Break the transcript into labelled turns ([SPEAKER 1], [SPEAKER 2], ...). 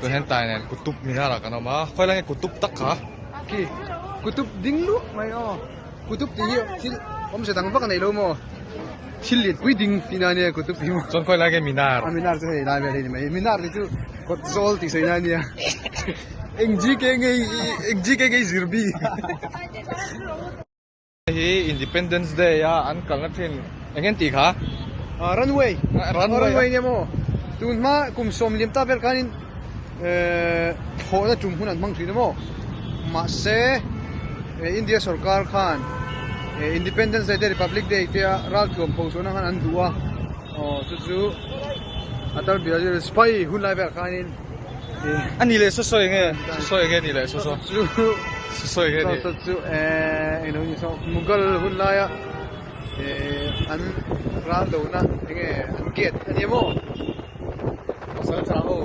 [SPEAKER 1] Tun hian tai nen Qutub Minar ah kan awm a, khawi lai nge Qutub tak kha?
[SPEAKER 2] Khi Qutub ding luah mai aw, Qutub tih hi thil awmze dang vak a nei lo maw? Thil lian pui ding tih na ania Qutub hi maw?
[SPEAKER 1] Chuan khawi lai nge Minar?
[SPEAKER 2] A Minar chu hei lai vel hi ni mai, Minar tih chu kawt zawl tih sawi na ania.
[SPEAKER 1] Eng GK nge eng GK nge i zir bik? Hei hi Independence Day a an kalna thin eng nge an tih kha?
[SPEAKER 2] Ah runway runway nia maw tun hma kum sawm liam ta vel khanin eh thawhna tum hun an hmang thin a maw mahse India sorkar khan Independence Day te Republic Day te a ralthuam pho chhuahna khan an duh a aw chu chu a tar bial sipai hun lai velah khanin
[SPEAKER 1] A ni leh saw saw eng nge? Saw saw eng nge ni leh saw saw?
[SPEAKER 2] Chu
[SPEAKER 1] Saw saw eng nge ni?
[SPEAKER 2] Saw chu eh eng lo ni saw Mughal hun laia eh an ral dona eng nge an gate a ni maw?
[SPEAKER 1] Pasal tha ho.